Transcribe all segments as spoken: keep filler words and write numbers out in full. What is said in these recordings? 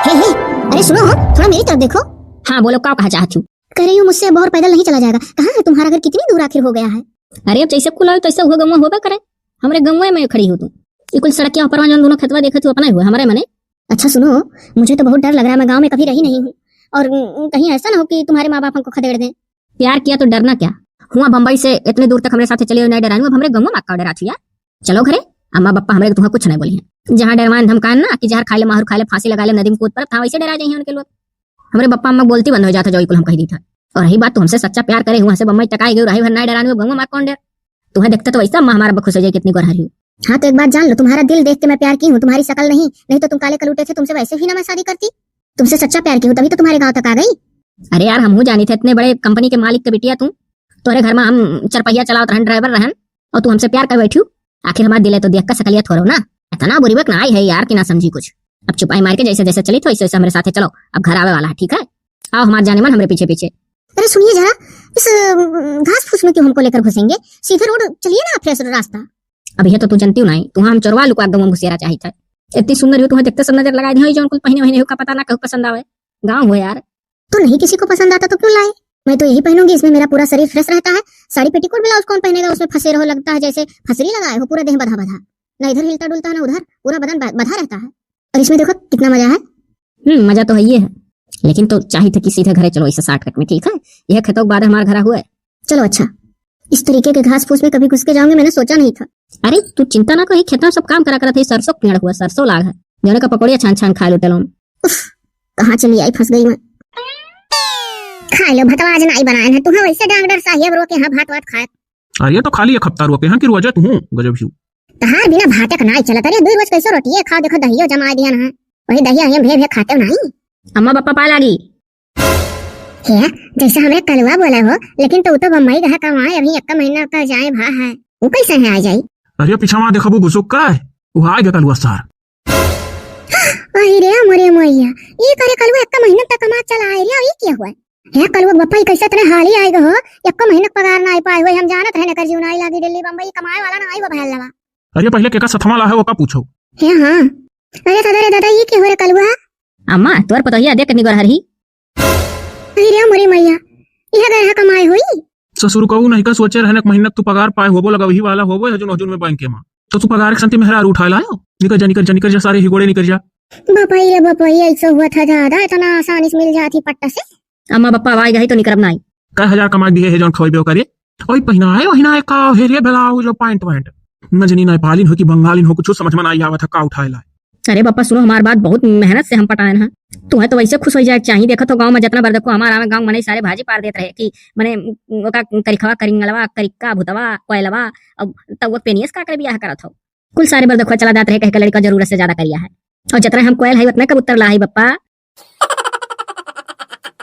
ए, हे, अरे सुनो हो, थोड़ा मेरी तरफ देखो। हाँ, बोलो, का कहा चाहत हो? कह रही हूँ, मुझसे अब और पैदल नहीं चला जाएगा। कहाँ है तुम्हारा घर, कितनी दूर आखिर हो गया है? अरे, अब जैसे कुल आयो, तैसे हुआ गंवा होबे करे। हमरे गंवा में खड़ी हो तू। ये कुल सड़क के ऊपर जौन दोनों खेतवा देखत हो, अपना ही हुआ, हमारे मने। अच्छा सुनो, मुझे तो बहुत डर लग रहा है, मैं गाँव में कभी रही नहीं हूँ, और उम, कहीं ऐसा ना हो कि तुम्हारे माँ बाप हमको खदेड़ दें। प्यार किया तो डरना क्या? हुआ बम्बई से इतने दूर तक हमरे साथे चले हो, नहीं डरानू, अब हमरे गंवा में का डरात हो यार? चलो घरे, अम्मा बप्पा हमरे के तुहा कुछ नहीं बोली हैं। जहाँ डरवान धमकान ना कि जहर खाए ले, माहुर खाए ले, फांसी लगा ले, नदी में कूद पड़त, हाँ वैसे डरा जाइए उनके लोग। हमरे बप्पा अम्मा बोलती बंद हो जाता, जो कुल हम कह दी था। और रही बात, तू हमसे सच्चा प्यार करे हुआ, हमसे बम्बई तक आई गई, रही भर नहीं डरानू, गंवा में कौन डर? तुहे देखते तो वैसे अम्मा हमारा बखुश हो जाए, कितनी गोरहरी हो। हाँ, तो एक बात जान लो, तुम्हारा दिल देख के मैं प्यार की हूँ, तुम्हारी शकल नहीं, नहीं तो तुम काले कलूटे थे, तुमसे वैसे ही ना मैं शादी करती। तुमसे सच्चा प्यार की हूँ, तभी तो तुम्हारे गाँव तक आ गई। अरे यार, हम हूँ जानी थे, इतने बड़े कंपनी के मालिक के बिटिया तू, तोहरे घर में हम चरपहिया चलावत रहन, ड्राइवर रहन, और तू हमसे प्यार कर बैठी हो? आखिर हमारा दिल है तो देख कर सकलिया थोड़ो ना। इतना बुरी वक्त ना आई है यार कि ना समझी कुछ। अब चुपाई मार के जैसे जैसे चली थो, वैसे वैसे हमरे साथे चलो। अब घर आवे वाला है, ठीक है? आओ हमारे जाने मन हमरे पीछे पीछे। अरे सुनिए जरा, इस अम, घास फूस में क्यों हमको लेकर घुसेंगे? सीधे रोड चलिए ना, फ्रेश रास्ता। अब यह तो तू जनती हो नहीं, तुहा हम चोरवा लुकवा गंवा घुसेरा चाहित है। इतनी सुंदर हो, तुहा देखते सब नजर लगा दी हो, जौन कुल पहिने वहिने हो का पता ना कहू पसंद आवे। गाँव हो यार। तो नहीं किसी को पसंद आता तो क्यों लाए? मैं तो यही पहनूंगी, इसमें मेरा पूरा शरीर फ्रेश रहता है। साड़ी पेटीकोट ब्लाउज कौन पहनेगा, उसमें फंसे रहो, लगता है जैसे फंसरी लगाए हो, पूरा देह बधा बधा, ना इधर हिलता डुलता है ना उधर, पूरा बदन ब-, बधा रहता है। और इसमें देखो कितना मजा है। हम्म, मजा तो है ये है, लेकिन तो चाहित है कि सीधे घरे चलो, इसे शॉर्टकट में, ठीक है? यह खेतों के बाद हमारा घरा हुआ है। चलो अच्छा, इस तरीके के घास फूस में कभी घुस के जाऊंगी, मैंने सोचा नहीं था। अरे तू चिंता ना कर, खेतों में सब काम करा करत है, सरसों के पेड़ हुआ, सरसों लाग है, जौने का पकौड़िया छान छान खाए लुटेलो। उफ, कहाँ चली आई, फंस गई मैं। खा लो भतवा, आज नाई बनाए हैं, तू है वैसे डॉक्टर साहब रोके हैं भात वात खाए। अरे तो खाली एक हफ्ता रोके हैं कि रोजे तू हूँ गजब ही। तहार बिना भाते का नाई चलत, अरे दो रोज कैसे रोटिए खाओ, देखो दहियो जमा दिया ना, वही दहिया हम भे भे खाते हो नाई। अम्मा पापा पाए लागी। हे, जैसे हमरे कलुआ बोले हो, लेकिन तो, तो बम्बई गहा कमाए, अभी एक महीना का जाए भा है, वो कैसे है आ जाई? अरे पीछा वहाँ देखबू घुसुक का है, वो आ गया कलुआ सार। अरे रे मोरे मैया, ये करे कलुआ एक महीना तक कमा चला आए रे, ये क्या हुआ? हे कलुआ बप्पा, ये कैसे इतने हाली आए गो हो? एक महीना का पगार ना आई पाए हुए, हम जानत रहे नकर जीव ना आई लागी दिल्ली बम्बई कमाए वाला ना आई वो भैल लवा। अरे पहले केका सथवा ला है वो का पूछो। हे हाँ, अरे दादा रे दादा, ये क्या हो रे कलुआ? अम्मा, तोर पतोहिया देख कितनी गोरहर ही। अरे रे मोरे मैया, यह गए है कमाए हुई। ससुर कहू नहीं का सोचे रहने, एक महीना तू पगार पाए होबो, लगा वही वाला होबो, हजून हजून में बैंक के माँ। तो तू पगार के संती मेहरारू उठा लायो, निकल जा, निकल जा, निकल जा, सारे ही गोड़े निकल जा। बपाई रे बपाई, ऐसा हुआ था दादा, इतना आसानी से मिल जाती पट्टा से। अम्मा बप्पा आवाज गई तो निकरब नाई। कै हजार कमा दिए है जौन खवाई बेव करे? ओई पहिनाए, ओहिनाए का हे रे ब्लाउज और पैंट वैंट। नजनी नेपालिन हो कि बंगालिन हो, कुछ समझ में नाई आवत है का उठाए लाए। अरे बप्पा सुनो हमार बात, बहुत मेहनत से हम पटाएन हैं। तुहे तो वैसे खुश हो जाए चाही, देखत हो गाँव में जितना बार देखो हमार आवे गाँव में मने सारे भाजी पार देत रहे कि मने ओका करिखवा, करिंगलवा, करिक्का, भुतवा, कोयलवा, अब तब वो पेनियस का करे बियाह करत हो। कुल सारे बार देखो चला जात रहे कह के लड़का जरूरत से ज्यादा करिया है। और जितना हम कोयल है उतना कबूतर ला है बप्पा।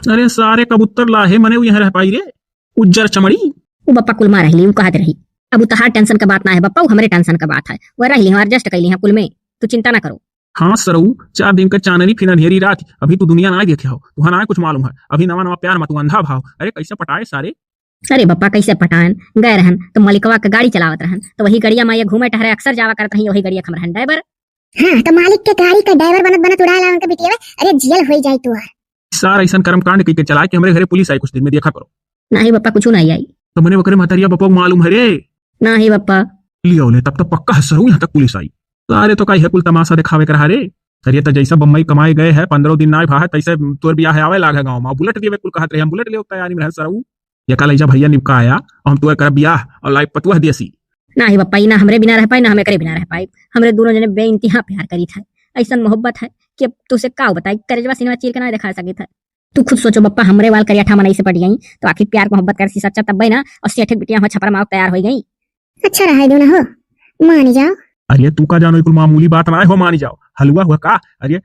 अरे सारे कबूतर लाहे मने उ यहाँ रह पाई रे, उज्जर चमड़ी। उ बप्पा कुल माँ रहली, उ कहत रही, अब उ तहार टेंशन का बात ना है बप्पा, उ हमरे टेंशन का बात है। वह रहली, हम एडजस्ट कैली हैं कुल में, तू चिंता ना करो। हाँ सरऊ, चार दिन का चांदनी फिर अंधेरी रात, अभी तू दुनिया ना देखे हो, तुहा ना कुछ मालूम है, अभी नवा नवा प्यार मा तू अंधा भाव। अरे कैसे पटाए सारे। अरे बप्पा कैसे पटाएन, गए रहन तो मलिकवा का गाड़ी चलावत रहन, तो वही गड़िया मा ये घूमे टहरे अक्सर जावा करत रही, वही गड़िया खम रहन ड्राइवर। हाँ, तो मालिक के गाड़ी का ड्राइवर बनत बनत उड़ाए लावन के बिटिया, अरे जेल होई जाई तू। सार ऐसन कर्म कांड कई के चलाए कि हमरे घरे पुलिस आई कुछ दिन में, देखा करो। नाही बप्पा, कुछ नाही आई। तो मने ओकरे महतरिया बप्पा को मालूम है रे। नाही बप्पा। लियो ले, तब तो पक्का है सरऊ यहाँ तक पुलिस आई। सारे तो काई है कुल तमाशा दिखावे के रहा रे। अरे तो जैसा बम्बई कमाए गए है, पंद्रह दिन ना भा है, तैसे तोर बियाह आवे लाग है गाँव में, बुलेट देवे कुल कहत रहे, हम बुलेट ले तैयारी में रहे सरऊ। ये का लैजा भैया निपका आया, और हम तोर कर बियाह और लाइफ पतुआ देसी। नाही बप्पा, ई ना हमरे बिना रह पाई, ना हम एकरे बिना रह पाई। हमरे दोनों जने बेइंतहा प्यार करी था, ऐसन मोहब्बत है कि अब तुसे का बताई, करेजवा सिनेमा चीर के ना दिखा सकी था। तू खुद सोचो बप्पा, हमरे वाल करिया ठा मनई से पट गई, तो आखिर प्यार मोहब्बत कर सी सच्चा तब्बे ना, और सेठ के बिटिया हो छपरा माओ तैयार हो गई। अच्छा रहा दो ना हो, मान जाओ। अरे तू का जानो, कुल मामूली बात ना हो, मान जाओ। हलवा हुआ का? अरे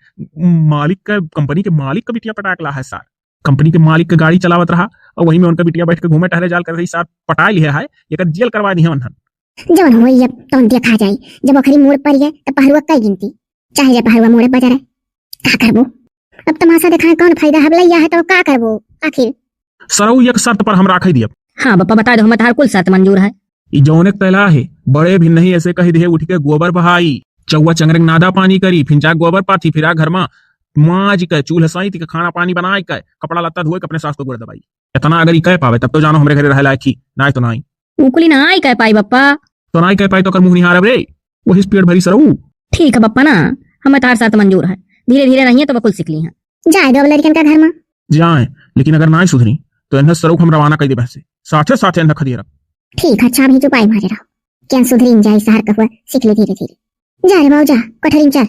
मालिक का, कंपनी के मालिक का बिटिया पटाक ला है सार। कंपनी के मालिक के गाड़ी चलावत रहा और वही में उनका बिटिया बैठ के घूमे टहरे जाल कर रही सार, पटाए लिया है, एकर जेल करवा दी है उन्हन। जवन होई अब तवन देखा जाई, जब ओखरी मूड़ पर गए तब पहरुआ कई गिनती, चाहे जब पहरुआ मूड़े पर रहे, का करबो? अब तमाशा देखाए कौन फायदा, हबलैया है तो का करबो आखिर? सरऊ एक शर्त पर हम राखे दियब। हाँ बप्पा बता दो, हम तहार कुल शर्त मंजूर है। ई जौने कैला है, बड़े भी नहीं ऐसे कह दिए उठ के गोबर बहाई, चौवा चंगरे के नादा पानी करी, फिर जा गोबर पाथी, फिर आ घर मा माज के, चूल्हा साइत के, खाना पानी बनाइ के, कपड़ा लत्ता धोइ के, अपने सास के गोड़ दबाई। इतना अगर ई कह पावे, तब तो जानो हमरे घरे रहे लायक ही, नाहीं तो नाहीं। उ कुली नाहीं कह पाई बप्पा। तो नाहीं कह पाई तो ओकर मुँह निहारब रे, वही से पेट भरी सरऊ। ठीक है बप्पा ना, हमें तार साथ मंजूर है, धीरे धीरे रहिए तो बकुल सीख ली हैं। जाए दो अब लड़कन का घर में। जाए, लेकिन अगर नाहीं सुधरी तो इन्हें सरऊ हम रवाना कर देबे से, साथे साथे इन्हें खदेरब। ठीक है, अच्छा अभी चुपाई मारे रहो, क्या सुधरी जाए, सहर का हुआ सीख ले धीरे धीरे। जा रे बाबू जा, कोठरी में चल।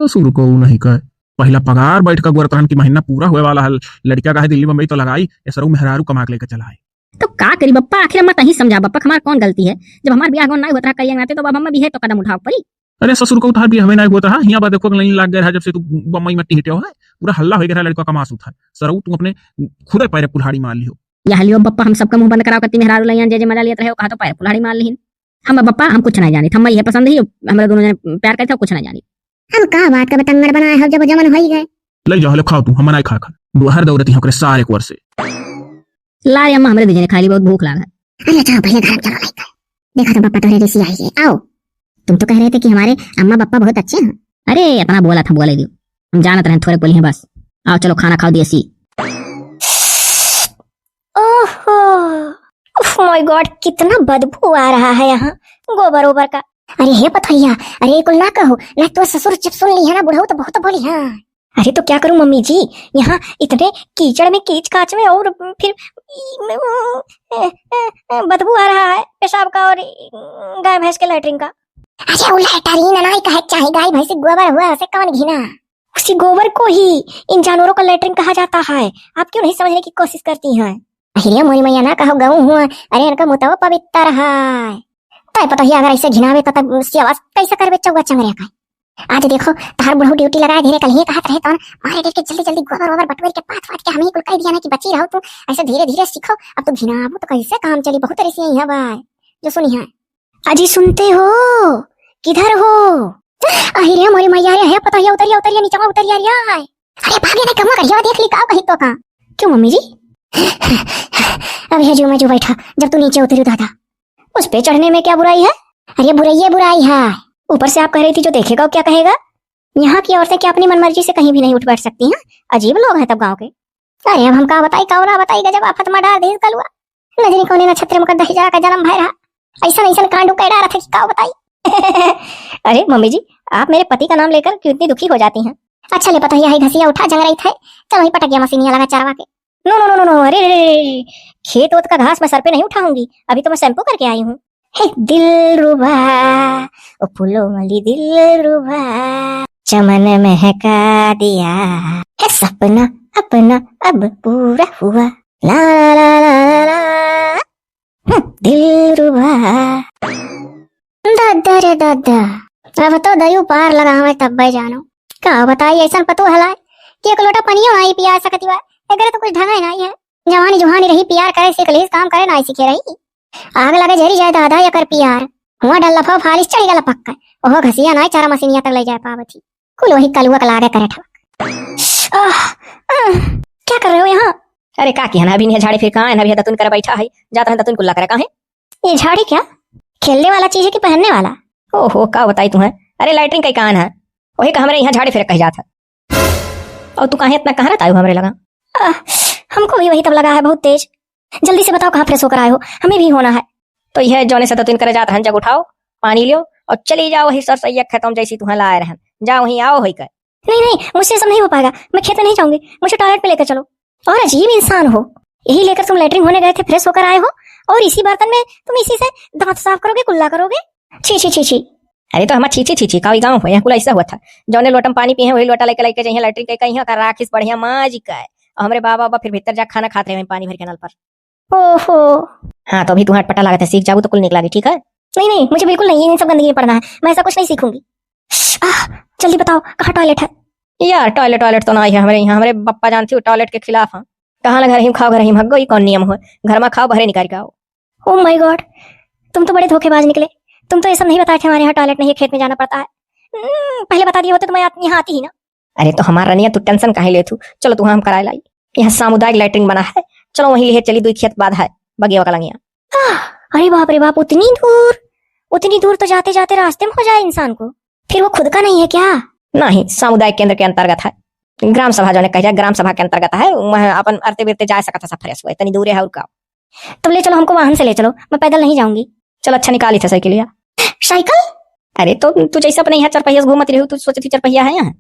ससुर को नहीं कहे, पहला पगार बैठ का गोरत रहन कि महीना पूरा हुए वाला है, लड़का का है दिल्ली बम्बई तो लगाई, ये सरऊ मेहरारू कमा के लेके चला है। तो का करी बप्पा, आखिर अम्मा तही समझा बप्पा, हमार कौन गलती है? जब हमार बियाह गौन नाहीं होत रहा करिया नाते, तो अब हमें भी है तो कदम उठाव पड़ी। अरे ससुर को उतार भी हमें नाहीं होत रहा, हियाँ बा देखो लाइन लाग गया है, जब से तू बम्बई मट्टी हिटे हो है, पूरा हल्ला हो गया है, लड़का कमासुत है, सरऊ तू अपने खुदे पैरे कुल्हाड़ी मार लियो। यह लियो बप्पा, हम सबका मुँह बंद कराव करती मेहरारू लइया जे जे मजा लेत रहे हो, कहा तो पैर कुल्हाड़ी मार लिहिन। हम बप्पा, हम कुछ नाहीं जानित, हम यह पसंद ही, हमरा दोनों जने प्यार करते हो, कुछ नाहीं जानित। हम का बात का बतंगड़ बनाए हो, जब जमन होई गए। ले जाओ, ले खाओ तू, हम नाहीं खा खा। दोहर दौड़ती हैं ओकरे सारे कुवर से। ला रे अम्मा, हमरे दीजिए खाली, बहुत भूख लाग है। अरे अच्छा, पहले घर में चलो, लाइक कर। देखा तो बप्पा तोहरे रिसी आई है, आओ। तुम तो कह रहे थे कि हमारे अम्मा बप्पा बहुत अच्छे हैं। अरे इतना बोला था, बोले दियो, हम जानत रहे थोड़े बोली हैं बस। आओ चलो खाना खाओ देसी। ओहो, ओह माय गॉड, कितना बदबू आ रहा है यहाँ गोबर ओबर का। अरे हे पथैया, अरे ये कुल ना कहो, ना तो ससुर जब सुन ली है ना बुढ़ऊ तो बहुत बोली है। अरे तो क्या करूं मम्मी जी, यहाँ इतने कीचड़ में, कीच काच में, और फिर ई, में, ए, ए, ए, बदबू आ रहा है पेशाब का और ई, गाय भैंस के लैट्रिन का। अरे वो लैट्रिन ना ही कहे चाहे, गाय भैंस के गोबर हुआ, उसे कौन घिना? उसी गोबर को ही इन जानवरों का लैट्रिन कहा जाता है। आप क्यों नहीं समझने की कोशिश करती हैं? अरे मोरी मैया ना कहो गऊ हुआ, अरे इनका मुतवा पवित्र है। तय पतोहिया अगर ऐसे घिनावे तो तब सेवा कैसे करबे चौवा चंगरे का? आज देखो तहार बुढ़ऊ ड्यूटी लगाए धीरे, कल ही कहत रहे तौन मारे डर के जल्दी जल्दी गोबर ओबर बटोर के पाथ पाथ के हम ही कुल कह दिया ना कि बची रहो तू, ऐसे धीरे धीरे सीखो। अब तू घिनाबू तो कैसे काम चली? बहुत रिसी है भाई। जो सुनी है। अजी सुनते हो, किधर हो? अरे रे मोरी मैया रे, हे पतोहिया उतरिया उतरिया नीचे उतरिया रे। अरे भागे नहीं कहूँ करिया देख ली का कही तो का। क्यों मम्मी जी? अब हे जो मैं जो बैठा, जब तू नीचे उतरी दादा। उस पे चढ़ने में क्या बुराई है? अरे बुराई है, बुराई है। ऊपर से आप कह रही थी जो देखेगा वो क्या कहेगा? यहाँ की औरतें क्या अपनी मनमर्जी से कहीं भी नहीं उठ बैठ सकती हैं? अजीब लोग हैं तब गाँव के। अरे अब हम का बताई, का ना बताई, गजब आफत में डार दे कलुआ। नजरी कौने नक्षत्र में कर दही जरा का जन्म भय रहा, ऐसा ऐसा कांडू कह डारा था कि का बताई। अरे मम्मी जी, आप मेरे पति का नाम लेकर क्यों इतनी दुखी हो जाती हैं? अच्छा ले पता ही है, घसिया उठा जंग रही थे, चल वहीं पटक गया मशीनिया लगा चरवा के। No no no no no, अरे रे रे रे, खेत ओत का घास मैं सर पे नहीं उठाऊंगी, अभी तो मैं शैम्पू करके आई हूँ। हे दिलरुबा, ओ फूलों वाली दिलरुबा, चमन महका दिया, है सपना अपना अब पूरा हुआ, ला ला ला ला ला, हम्म, दिलरुबा। दादा रे दादा, अब तो दयू पार लगावे तब्बे जानो। का बताई ऐसन पतोह हलाए कि एक लोटा पनियो नाई पिया सकती बा। एकरे तो कुछ ढंगे नाई है। जवानी जुहानी रही पियार करे सीख ली, काम करे नाई सीखे रही। आग लगे जरी जाए दादा एकर पियार। हुआ डल्ला फा फालिस चढ़ी गला पक्का। ओहो घसिया नाई चारा मशीनिया तक ले जाए पावत ही। कुल वही कलुआ के लागे करे ठबक। आह, आह, क्या कर रहे हो यहाँ? अरे का किया ना, अभी नहीं झाड़े फिर कहाँ है ना, अभी दतुन करे बैठा है, जाता है दतुन कुल्ला करे कहाँ है? ये झाड़ी क्या खेलने वाला चीज है कि पहनने वाला? ओहो, का बताई तुम्हें, अरे लैट्रिन का ही कान है, वही का हमरे यहाँ झाड़े फिर कह जात है। और तू काहे इतना कहाँ रहता है हमरे लगा? आह, हमको भी वही तब लगा है बहुत तेज। जल्दी से बताओ कहाँ फ्रेश होकर आए हो, हमें भी होना है। तो यह जौने से दतुन करे जात हन, जग उठाओ, पानी लियो और चली जाओ वही सरसैया खेतों जैसी तुहें लाए रहन, जाओ वहीं आओ होई कर। नहीं नहीं, मुझसे ये सब नहीं हो पाएगा, मैं खेत में नहीं जाऊंगी, मुझे टॉयलेट में लेकर चलो। और अजीब इंसान हो, यही लेकर तुम लेटरिन होने गए थे, फ्रेश होकर आए हो और इसी बर्तन में तुम इसी से दांत साफ करोगे, कुल्ला करोगे? छी छी छी छी। अरे तो हमार छी छी छी छी का, ई गाँव हो, यहाँ कुल ऐसा हुआ था, जौने लोटा में पानी पिए वही लोटा लेके लेके जाइए लेटरिन के, कहीं का राखिस बढ़िया माजी का है। और हमरे बाबा बाबा फिर भीतर जा खाना खात रहे वहीं पानी भर के नल पर। ओहो। हाँ तो अभी तुम्हारा पता लागत है, सीख जाबू तो कुल निक लागी, ठीक है? नहीं नहीं, मुझे बिल्कुल नहीं, इन सब गंदगी में पड़ना है, मैं ऐसा कुछ नहीं सीखूंगी। आह, जल्दी बताओ कहाँ टॉयलेट है? यार टॉयलेट टॉयलेट तो ना आई है हमरे यहाँ, हमरे पप्पा जानती हो टॉयलेट के खिलाफ हैं। कहाँ ना घर ही में खाओ घर ही में हगो, ये कौन नियम हो? घर में खाओ बहरे निकाल के आओ। Oh my God, तुम तो बड़े धोखेबाज निकले। तुम तो ये सब नहीं बताए थे हमारे यहाँ टॉयलेट नहीं है, खेत में जाना पड़ता है। हम्म, पहले बता दिए होते तो मैं यहाँ आती ही ना। अरे तो हमार रनिया तू टेंशन काहे लेत हू? चलो तू हम कराए लाई। यहाँ सामुदायिक लैट्रिन बना है, चलो वहीं ले चली, दुई खेत बाद है बगिया का लंगिया। आह, अरे बाप रे बाप, उतनी दूर? उतनी दूर तो जाते जाते रास्ते में हो जाए इंसान को। फिर वो खुद का नहीं है क्या? नहीं, सामुदायिक केंद्र के अंतर्गत है। ग्राम सभा जौने कह जाए, ग्राम सभा के अंतर्गत है, वहाँ अपन अरते बिरते जा सकत है सब fresh हुए, तनी दूरे है और का। तब ले चलो, हमको वाहन से ले चलो, मैं पैदल नहीं जाऊंगी। चलो अच्छा, निकाली था साइकिलिया। साइकिल? अरे तो तू जैसे अपने यहाँ चरपहिया से घूमत रही हो, तू सोचत ही चरपहिया है यहाँ।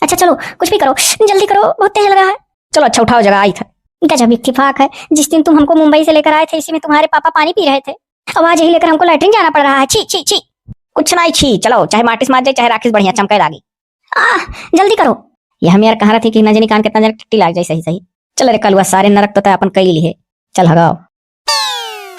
अच्छा चलो, कुछ भी करो, जल्दी करो, बहुत तेज लगा है। चलो अच्छा उठाओ, जगह आई था। गजब इत्तेफाक है, जिस दिन तुम हमको मुंबई से लेकर आए थे, इसी में तुम्हारे पापा पानी पी रहे थे, अब आज यही लेकर हमको लैट्रिन जाना पड़ रहा है। छी छी छी। कुछ नहीं छी, चलो चाहे माचिस मार जाए, चाहे राखी से बढ़िया चमके लागी। आह, जल्दी करो। ये हम यार कहाँ रहती कि न जानी कान कितना जन टट्टी लाग जाए सही सही। चल रे कलुआ, सारे नरक तो तय अपन कई लिए। चल हगाओ।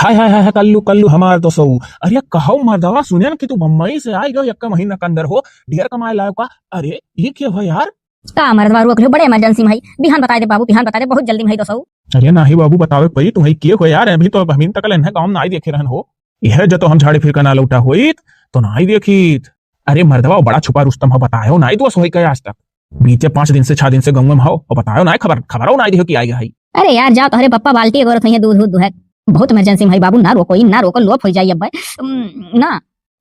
हाय हाय हाय हाय, कल्लू कल्लू हमार दोसऊ। अरे कहो मर्दवा, सुने न कि तू बम्बई से आई गयो एक महीना के अंदर हो, ढेर कमाए लायक का। अरे ये क्या हो यार? का मर्दवा रोक लियो, बड़े emergency में है। बिहान बताए दे बाबू, बिहान बताए दे, बहुत जल्दी में है दोसऊ। अरे नाही बाबू, बतावे पड़ी तुम्हें के हो यार, अभी तो अभी तक लेन है गाँव ना आई देखे रहन हो। यह जो तो हम झाड़े फिर का ना लौटा होइत तो ना आई देखीत। अरे मर्दवा बड़ा छुपा रुस्तम हो, बतायो ना आई दोस्त होई के आज तक। बीते पाँच दिन से, छह दिन से गाँव में हो और बतायो ना आई, खबर खबरो ना आई दियो कि आई गई। अरे यार जाओ, तोहरे पप्पा बाल्टी एगो रखिए दूध दूध दुहे। बहुत emergency में है बाबू, ना रोको, ई ना रोको, लोप हो जाई अब। उम, ना।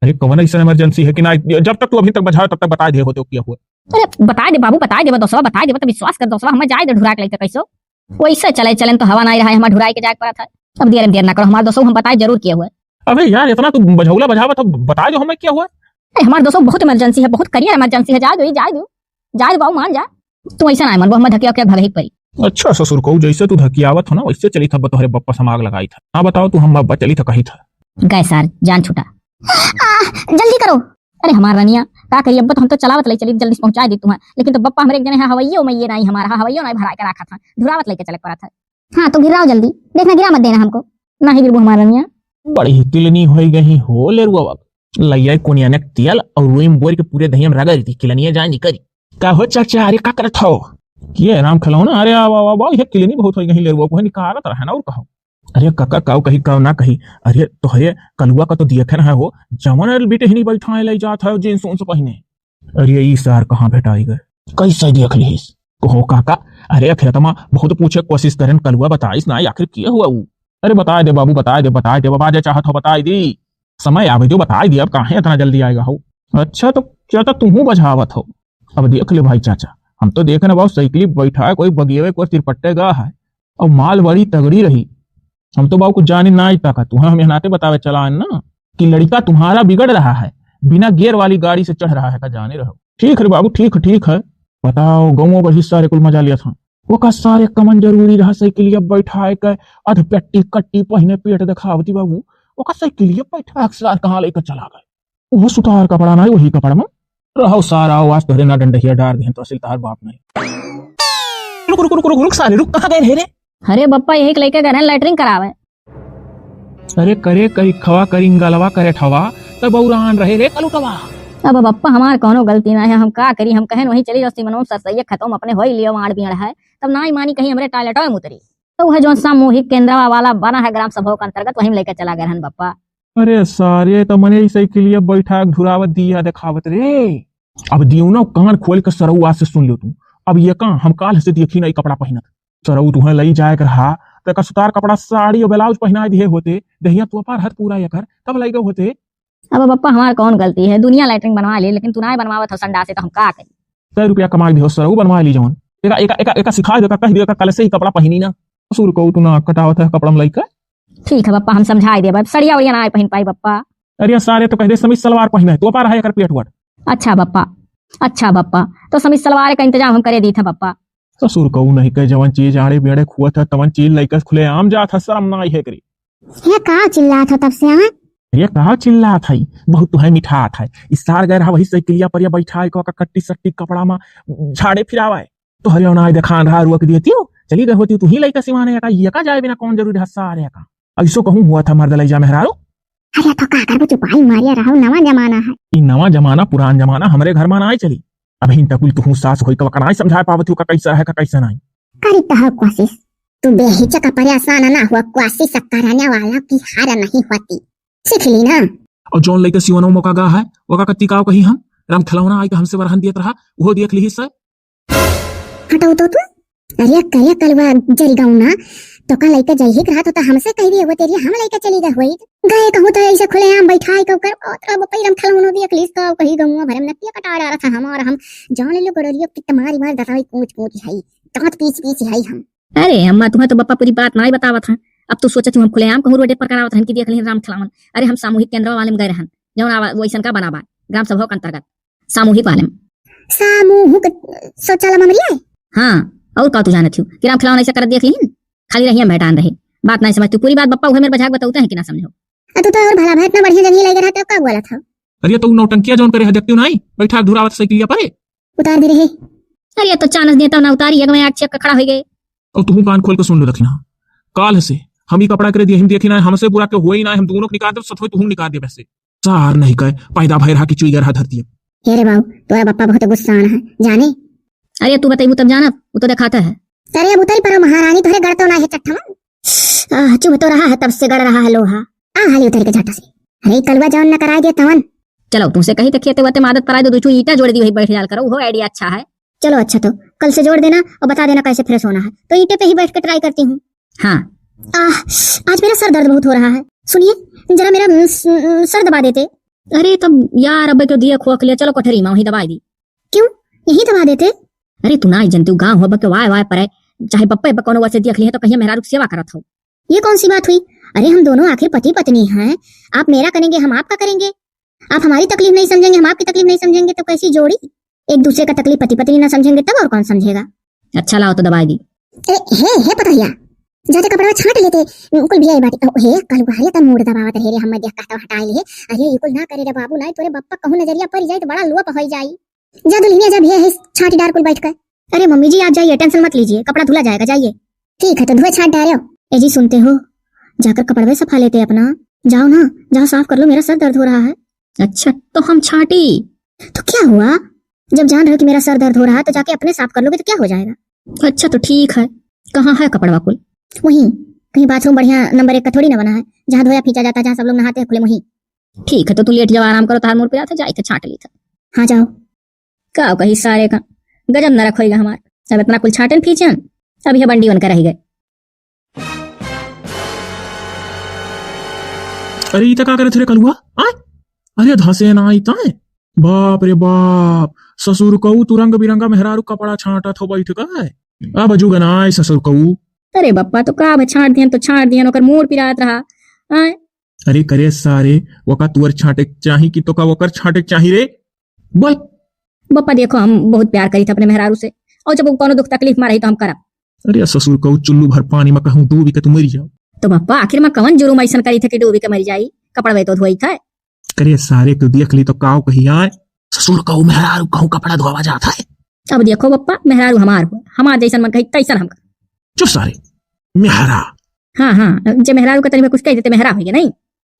अरे कौन ऐसा emergency है कि ना, जब तक तू अभी तक बजाओ तब तक बता दे होते हो क्या हुआ। अरे बताए दे बाबू, बताए दे, दोसवा बताए दे, तो विश्वास कर दोसवा, हमें जाए दे ढुरा के लेके कैसो। वैसे चले चले तो हवा नहीं रहा है, हमार ढुराई के जाए के पड़त है। अब देर में देर ना करो, हमार दोसो हम बताए जरूर किए हुए। अबे यार इतना तू बझौला बजावा तो बताए दो हमें क्या हुआ। अरे हमार दोसो बहुत emergency है, बहुत करियर emergency है, जाए दो, जाए दो, जाए दो बाबू, मान जा। तू ऐसा ना मन, वो हमें धकिया के भगही पड़ी। अच्छा ससुर को जैसे तू धकियावत हो ना वैसे चली था, तोहरे बप्पा से आग लगाई था। हाँ बताओ तू हम बप्पा चली था कही था। गए सार, जान छूटा। आ, जल्दी करो। अरे हमार रनिया, का करी अब तो हम तो चलावत ले चली, जल्दी से पहुंचा दी तुम्हें, लेकिन तो बप्पा हमरे एक जने है हवैयो में ये नहीं हमारा, हाँ, हवैयो नहीं भरा के रखा था, ढुरावत लेके चले पड़ा था। हाँ तो गिराओ जल्दी, देखना गिरा मत देना हमको। नहीं गिरबो हमार रनिया। बड़ी ही किलनी होई गई हो लेरुआ बाबू। लइया कोनिया ने तेल और रूई में बोर के पूरे दहिया में रगड़ दी, किलनिया जाए निकरी। का हो चाचा, अरे का करत हो? ये राम खिलौना, अरे आवा आवा आवा, ये किलनी बहुत होई गई लेरुआ को निकारत रहे ना और कहो। अरे काका काऊ कही काऊ ना कही, अरे तोहरे कलुआ का तो दिया खैर है हो, जवन बिटे ही नहीं बैठा है ले जात है जींस उन्स पहिने। अरे ई सार कहाँ भेटाई गए? कैसे देख लिहिस? कहो काका, अरे अखिरतमा बहुत पूछे कोशिश करेन, कलुआ बताइस ना आखिर किया हुआ ऊ। अरे बताए दे बाबू, बताए दे, बताए दे, बाबा जे चाहत हो बताए दी। समय आवे जो बताए दी, अब काहे इतना जल्दी आएगा हो? अच्छा तो क्या तो तुहू बझावत हो? अब देख ले भाई चाचा, हम तो देखे ना बाबू साइकिल बैठा है, कोई बगियवे कोई तिरपट्टे गा है, और माल बड़ी तगड़ी रही। हम तो बाबू कुछ जाने ना आई ताका, तुहे हम यहाँ नाते बतावे चला आन ना कि लड़का तुम्हारा बिगड़ रहा है, बिना गियर वाली गाड़ी से चढ़ रहा है का जाने रहो। ठीक है बाबू, ठीक है, ठीक है। बताओ गाँव का हिस्सा रे कुल मजा लिया था। ओका सारे कमन जरूरी रहा साइकिलिया बैठाए के, अध पेट्टी कट्टी पहिने पेट देखावती बाबू। ओका साइकिलिया बैठा के सार कहाँ लेकर चला गए। वो सुतार कपड़ा ना है, वही कपड़ा में रहो सारा, आज तोहरे ना डंडहिया डार देहन तो असिल तार बाप नहीं। रुक रुक रुक रुक रुक सारे रुक, कहाँ गए रहे रे? अरे बप्पा यही के लेके गए हैं लैट्रिन करावे। अरे करे करी खवा करी गलवा करे ठवा, तब बौरान रहे रे कलुटवा। अब बप्पा हमार कौनो गलती ना है, हम का करी, हम कहेन वही चली जाओ सिमनों सर सही खतम अपने होई लियो मार बियड़ है, तब ना ही मानी कहीं हमरे टॉयलेटो में उतरी। तो वह जौन सामूहिक केंद्रवा वाला बना है ग्राम सभा के अंतर्गत, वहीं लेके चला गए रहन बप्पा। अरे सारे तो मने ई साइकिलिया बैठा के धुरावत दिया देखावत रे। अब दियो ना कान खोल के सरऊ आज से सुन लियो तू। अब ये का हम काल से देखी ना ई कपड़ा पहिनत। सरऊ तुहे लई जाए के रहा, तो एकर सुतार कपड़ा साड़ी और ब्लाउज पहिनाए दिए होते, दहिया तो पर हद पूरा एकर, तब लई गए होते। अब बप्पा हमार कौन गलती है, दुनिया लैट्रिन बनवा ले, लेकिन तू ना बनवावत हो संडासे, तो हम का करी? सौ रुपया कमाई दियो सरऊ बनवा ली जौन। एका, एका, एका, एका सिखा दे, एका कह दे, एका कल से ही कपड़ा पहिनी ना। ससुर को तू ना कटावत है कपड़ा में लइका। ठीक है बप्पा, हम समझाई देब, अब सड़िया उड़िया ना आए पहिन पाई बप्पा। अरे सारे तो कह दे समीज सलवार पहिने, तो पा रहा है एकर पेट वट। अच्छा बप्पा, अच्छा बप्पा, तो समीज सलवार का इंतजाम हम करे दी था बप्पा। ससुर को नहीं कह जवन चीज आड़े बेड़े खुआ था तवन चीज लइका खुले आम जात है, शर्म ना आई है करी। ये का चिल्लात हो तब से, हाँ? ये का चिल्लात है? बहुत तुहे मिठात है। इस सार गए रहा वही साइकिलिया पर या बैठा है, का कट्टी सट्टी कपड़ा में झाड़े फिरावा है। तो हरियाणा आए देखान रहा, रुआ के दिए तियो, चली गए होती तू ही लइका सिवाने का, ये का जाए बिना कौन जरूरी है सारे का। ऐसो कहूँ हुआ था मर्द लई जा मेहरारू। अरे तो का करबो, चुपाई मारिया रहो, नवा जमाना है। ई नवा जमाना, पुरान जमाना, हमरे घर में ना आए चली। अभी तक कुल तुहू सास होई के वकराई समझाए पावत हो का कैसा है, का कैसा नहीं। करी तो हो कोशिश, तू बेहिचक परेशान ना हुआ, कोशिश करने वाला की हार नहीं होती, सीख ली ना। और जौन लइका सिवनो मौका गा है, ओका कत्ती काव कही हम, राम खिलौना आई के हमसे वरहन दियत रहा, वो देख ली से। हटाओ तो तू, अरे करे कलवा जरी गाँव ना, तो का लइका जई के रहा तो, तो हमसे कह दिए वो तेरी हम लइका चली गए होई। गए कहूँ तो ऐसे खुलेआम बैठाई के ओकर, ओ, तोरा बप्पा राम खिलौनो देख लीस तो कही गौवा भरे में नतिया कटा डारत है हमार, हम जान ले लो गड़रियो पिट मारी मार दताई कूच कूच है, दाँत पीस पीस है हम। अरे अम्मा, तुम्हें तो बप्पा पूरी बात नाई बतावत हैं। अब तू सोचत हूँ हम खुलेआम कहूँ रोडे पर करावत रहन कि देख लिहन राम खिलावन। अरे हम सामूहिक केंद्र वाले में गए रहन, जौन आवा-, वैसन का बनाबा, ग्राम सभा के अंतर्गत सामूहिक वाले में। सामूहिक शौचालय में मरिया है? हाँ, और का तू जानत हूँ कि राम खिलावन ऐसा करत देख लिहन? खाली रहिया में भेटान रहे, बात नाई समझ तू। पूरी बात बप्पा उहे मेरे बझाक बतावते हैं कि ना समझो। आ, तू तो और भला भाई इतना बढ़िया जंगी लगे रहा, तब का बोला था? अरे तो उ नौटंकिया जौन करे है, देखते हो नाई, बैठा धुरावत साइकिलिया परे। उतार दे रहे। अरे तो चानस देता ना उतारी, अग में आग छिया खड़ा हो गए। और तुहू कान खोल के सुन लो दखिना, काल से हम ई कपड़ा करे दिए, हम देखी ना, हमसे बुरा के होई ना, हम दोनों के निकाल दे, सत होई तुहू निकाल दे वैसे। सार नहीं कहे, पैदा भय रहा कि चुई रहा धरती। हे रे बाबू, तोरा बप्पा बहुत गुस्सा आना है, जाने। अरे तू बताइबू तब जानब, वो तो दिखाता है। अरे अब उतरी परो महारानी, तोहरे गड़ तो ना है चट्ठमन। आह, चुभ तो रहा है, तब से गड़ रहा है लोहा। आ हाली उतर के झट से। अरे कलवा जौन न कराए दे तवन। चलो, तुमसे कही तो खेते वेते में आदत पराए दो, दो चू ईंटा जोड़ दी, वही बैठ जाल करो, वो आइडिया अच्छा है। चलो अच्छा, तो कल से जोड़ देना और बता देना कैसे फ्रेश होना है, तो ईंटे पे ही बैठ के ट्राई करती हूँ। हाँ। आह, आज मेरा सर दर्द बहुत हो रहा है। सुनिए, जरा मेरा, उम, स-, उम, सर दबा देते। अरे तब यार, अब क्यों दिए खोख लिया, चलो कोठरी में वहीं दबाई दी। क्यों, यहीं दबा देते? अरे तू ना जनतू, गाँव हो बके वाय वाय परे, चाहे बप्पे बकौनो वैसे देख लिए तो कहिए मेहरारू की सेवा करत हो। ये कौन सी बात हुई? अरे हम दोनों आखिर पति पत्नी हैं, आप मेरा करेंगे, हम आपका करेंगे। आप हमारी तकलीफ नहीं समझेंगे, हम आपकी तकलीफ नहीं समझेंगे, तो कैसी जोड़ी? एक दूसरे का तकलीफ पति पत्नी ना समझेंगे तब और कौन समझेगा? अच्छा लाओ तो दबाई दी। ए, हे, हे पतोहिया, जाते कपड़वा छाट लेते, कुल भी आई बाटी। ओ, हे, कल बुहारिया त मूड़ दबावत रहे रे, हम देख कहता हटाई ले। अरे, ये कुल ना करे रे बाबू, ना तोरे बप्पा कहूँ नजरिया पड़ जाई तो बड़ा लोप हो जाई। जा दुल्हनिया, जा भैया है छाटी डार कुल बैठ कर। अरे मम्मी जी, आप जाइए, टेंशन मत लीजिए, कपड़ा धुला जाएगा, जाइए। ठीक है, तो धोए छाट डारे। ए जी, सुनते हो, जाकर कपड़वे सफा लेते अपना। जाओ ना, जाओ साफ कर लो, मेरा सर दर्द हो रहा है। अच्छा, तो हम छाटी? तो क्या हुआ, जब जान रहे हो कि मेरा सर दर्द हो रहा है तो जाके अपने साफ कर लोगे तो क्या हो जाएगा? अच्छा, तो ठीक है, कहाँ है कपड़वा कुल? वहीं, कहीं बाथरूम बढ़िया नंबर एक का थोड़ी ना बना है, जहाँ धोया फींचा जाता है, जहाँ सब लोग नहाते हैं खुले वहीं। ठीक है, तो तू लेट जाओ, आराम करो, तोहार मूड़ पिरात है, जाई थे छाट ली था। हाँ, जाओ। का कही सारे का, गजब नरक होइगा हमार। अब इतना कुल छाटन फीचन, अब यह बंडी बनकर रह गए। अरे, ई त का करत रे कलुआ? आय? अरे, धसे ना आई ताय। बाप रे बाप, ससुर कऊ तू रंग बिरंगा मेहरारू कपड़ा छांटत हो बैठ का। अब जुग ना आय ससुर कऊ। अरे बप्पा, तो का अब छांट दियन तो छांट दियन, ओकर मूड़ पिरात रहा। आय? अरे करे सारे, ओका तुअर छांटे के चाही कि तोका ओकर छांटे के चाही रे? बोल। बप्पा देखो, हम बहुत प्यार करी थे अपने मेहरारू से, और जब वो कोनो दुख तकलीफ में रही तो हम करब। अरे ससुर कऊ चुल्लू भर पानी में कहूँ डूबी के तू मरी जाओ। तो बप्पा आखिर में कवन जुर्म ऐसन करी थे कि डूबी के मरी जाई? कपड़वे तो धोई थे। करे सारे के देख ली तो काव कही आय, ससुर कऊ मेहरारू कहूँ कपड़ा धोवा जात है। अब देखो बप्पा, मेहरारू हमार हुआ, हमार जैसन मन कही तैसन हम कर। चुप सारे, मेहरा। हाँ, हाँ, जे मेहरारू का तनी में कुछ कह देते, मेहरा होइगे नहीं।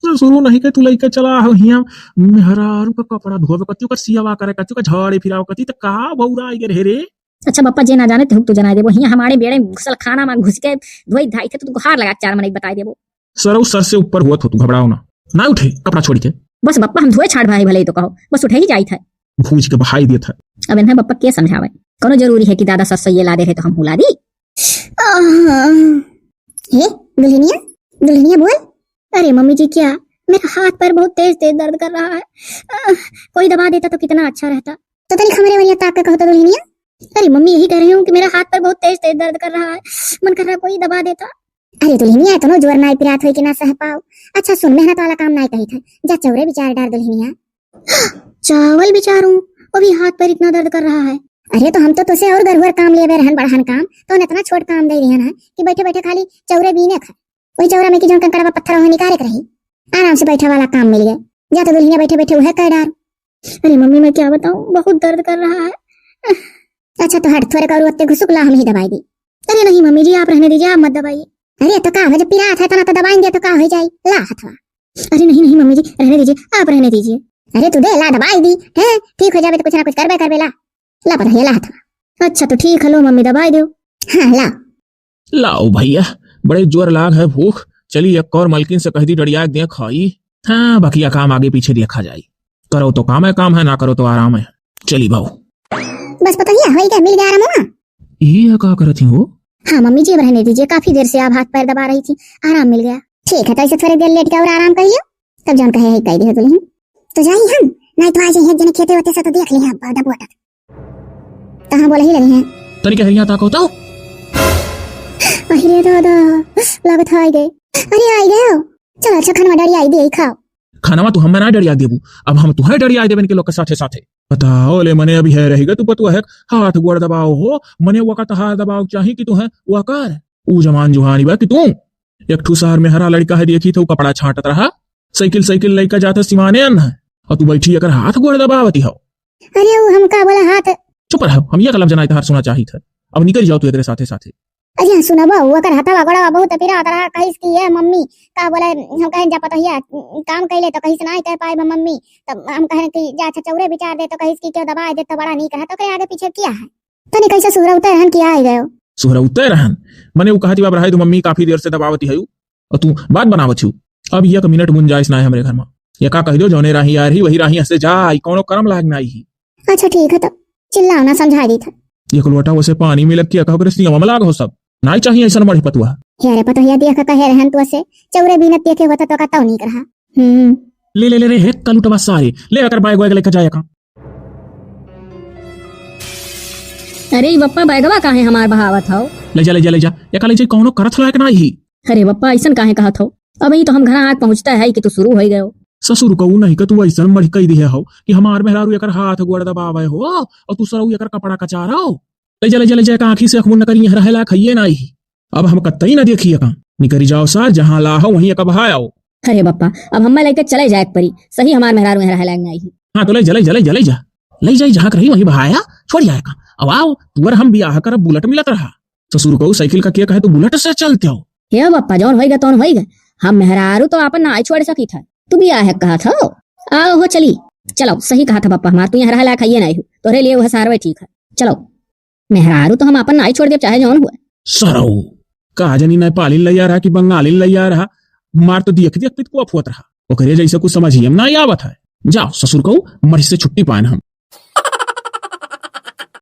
ससुरो नहीं के तू लइके चला हो हियाँ, मेहरारू का कपड़ा धोवे कत्ती, ओकर सियावा करे कत्ती, ओकर झाड़े फिराव कत्ती, त का बौरा आइगे रहे रे? अच्छा बप्पा, जे ना जाने ते हुक तो जनाई देबो, हियाँ हमारे बेड़े घुसल खाना में घुस के धोई धाई थे तो तू हार लगा चार मनई बताई देबो। सरऊ सर से ऊपर हुआ थो, तू घबराओ ना, ना उठे कपड़ा छोड़ के। बस बप्पा, हम धोए छाड़ भाई भले ही तो कहो, बस उठे ही जाई थे। भूज के बहाई दिए थे। अब इन्हें बप्पा के समझावे, कोनो जरूरी है कि दादा सस ये ला दे रहे तो हम हुला दी? आह। हे दुल्हनिया, दुल्हनिया बोल। अरे मम्मी जी, क्या? मेरा हाथ पैर बहुत तेज तेज दर्द कर रहा है। आह, कोई दबा देता तो कितना अच्छा रहता। तो तनी हमरे वरिया ताक के कहो तो दुल्हनिया। अरे मम्मी, यही कह रही हूँ कि मेरा हाथ पैर बहुत तेज तेज दर्द कर रहा है, मन कर रहा है कोई दबा देता। अरे दुल्हनिया, इतनो जोर नाई पिरात होई कि ना सह पाओ। अच्छा सुन, मेहनत वाला काम नाई कही था, जा चौरे बिचार डार दुल्हनिया। चावल बिचारूं, वो भी हाथ पैर इतना दर्द कर रहा है। अरे तो हम तो तुसे और गरुअर काम लेबे रहन, बड़हन काम, तो इतना छोट काम दे दिहन है कि बैठे बैठे खाली चौरे बीने खा। वही चौरा में की जौन कंकड़वा पत्थर वहाँ निकाले के रही, आराम से बैठे वाला काम मिल गए। जा तो दुल्हनिया बैठे बैठे वह कर डार। अरे मम्मी, मैं क्या बताऊं, बहुत दर्द कर रहा है। अच्छा तो हट, थोड़े का और उत्ते घुसुक ला, हम ही दबाई दी। अरे नहीं मम्मी जी, आप रहने दीजिए, आप मत दबाइए। अरे तो का हो, जब पिरात है तना तो दबाएंगे तो का हो जाई, ला हथवा। अरे नहीं नहीं मम्मी जी, रहने दीजिए, आप रहने दीजिए। अरे तू दे ला, दबाई दी, हैं, ठीक हो जावे तो कुछ ना कुछ करबे करबे, ला, ला पता है, ला हथवा। अच्छा तो ठीक है, लो मम्मी दबाई दो। हाँ ला। लाओ भैया, बड़े जोर लाग है भूख। चली एक और मलकिन से कह दी डड़िया के दे खाई। हाँ, बकिया काम आगे पीछे देखा जाई। करो तो काम है, काम है, ना करो तो आराम है। चली बाऊ। बस पतोहिया, होई गया, मिल गया आराम हुआ। ये का करत ही हो? हाँ मम्मी जी, अब रहने दीजिए, काफी देर से आप हाथ पैर दबा रही थी, आराम मिल गया। ठीक है, तो ऐसे थोड़ी देर लेट के और आराम करियो, तब जौन कहे है कह दियो दुल्हन। तो जाई हम, नहीं तो आज एक जने खेते होते से तो देख ली है डबोटत। कहाँ बोला ही लगे हैं। तनी के हरिया ताको तो। अरे दादा, लागत है आई गए। अरे आई गए हो। चलो अच्छा खाना डरिया आई दे, खाओ। खानावा तू हमें ना डरिया देबू, अब हम तुहे डरिया देबन के लोग के साथे साथे। बताओ ले मने अभी है रहेगा तू पतुआ है, हाथ गोड़ दबाओ हो, मने वका तहार दबाओ चाही कि तू है वकर। ऊ जमान जुहानी बा कि तू एक ठू शहर में हरा लड़का है देखी थे, ऊ कपड़ा छांटत रहा, साइकिल साइकिल लइका जात है सिवाने अन है, और तू बैठी अगर हाथ गोड़ दबावती हो। अरे ऊ हम का बोला हाथ। चुप रहो, हम ये गलत जनाई तहार सुना चाहित है। अब निकल जाओ तू एकरे साथे साथे। अरे सुनबो, ओकर हथवा गोड़वा बहुत पिरात रहा, कहिस कि ये मम्मी, का बोले, हम कहें जा पतोहिया काम कैले तो कहिस नाई कह पाए मम्मी, तब हम कहें कि जा अच्छा चौरे विचार दे तो कहिस कि क्यों दबाए दे तो बड़ा नीक रहा, तो ओकरे आगे पीछे किया है। तनी कैसे सुहरौते रहन कि आए गयो। सुहरौते रहन? मने ऊ कहती बाब रहे तो मम्मी काफी देर से दबावती है ऊ, और तू बात बनावत हूँ। अब एक मिनट मुंजाइश ना है हमरे घर में। ये का कह दो, जौने राही आ रही वही राही हंसे जाई, कौनो करम लाग ना आई। अच्छा ठीक है, तब चिल्लाओ ना, समझा दी था। एक लोटा उसे पानी में लग के कहो करे सियावा में लाग हो सब। नाई चाहिए ऐसा मढ़ी पतुआ। हे रे पतोहिया देख कहे रहन तो से चौरे बीनत देखे होता तो का तौ नीक रहा। हम्म। ले ले ले रे, हे कलुटवा सारे, ले अकर बैग वैग लेके जाए का। अरे ई बप्पा, बैगवा काहे हमार बहावत हौ? ले जा, ले जा, ले जा, एका ले जा, कौनो करत लायक ना ही। अरे बप्पा, ऐसन काहे कहत हौ? अब ही तो हम घर आके पहुँचता है कि तू शुरू हो गयो। ससुर कहू नहीं का तू ऐसन मढ़ कह दिहे हो कि हमार मेहरारू एकर हाथ गोड़ दबावे हो और तू सरऊ एकर कपड़ा कचारो। ले जा, ले जा, ले जा, एका आँखी से अखमुन न करिए, रहे लायक हइये ना ही। अब हम कतई ना देखी एका। निकरी जाओ सार, जहाँ ला हो वहीं एका बहाय आओ। अरे बप्पा, अब हमें लेके चले जाए के परी। सही हमार मेहरारू यहाँ रहे लायक ना ही। हाँ तो ले जा, ले जा, ले जा, ले जा, ले जाई जहाँ के रही वहीं बहाया, छोड़ जाए का। अब आओ, तुअर हम बियाह करब बुलेट मिलत रहा। ससुर कहू साइकिल का किया कहे तू बुलेट से चलते हो। हे बप्पा, जौन होइगा तौन होइगा। हम मेहरारू तो आपन ना छोड़ सकी था, तू बियाह कहत हो। आओ हो चली, चलो, सही कहा था बप्पा हमार, तू यहाँ रहा लायक हइये ना हो, तोहरे लिए वह सारवे ठीक है। चलो, मेहरारू तो हम आपन नाई छोड़ देब, चाहे जौन हुए। सरऊ, का जानी नेपाली लैया रहा कि बंगाली लैया रहा, मार तो दियक दियक पित कोप होत रहा। ओकरे जैसे कुछ समझिए में ना आवत है। जाओ ससुर कहू, मर्जी से छुट्टी पाएन हम।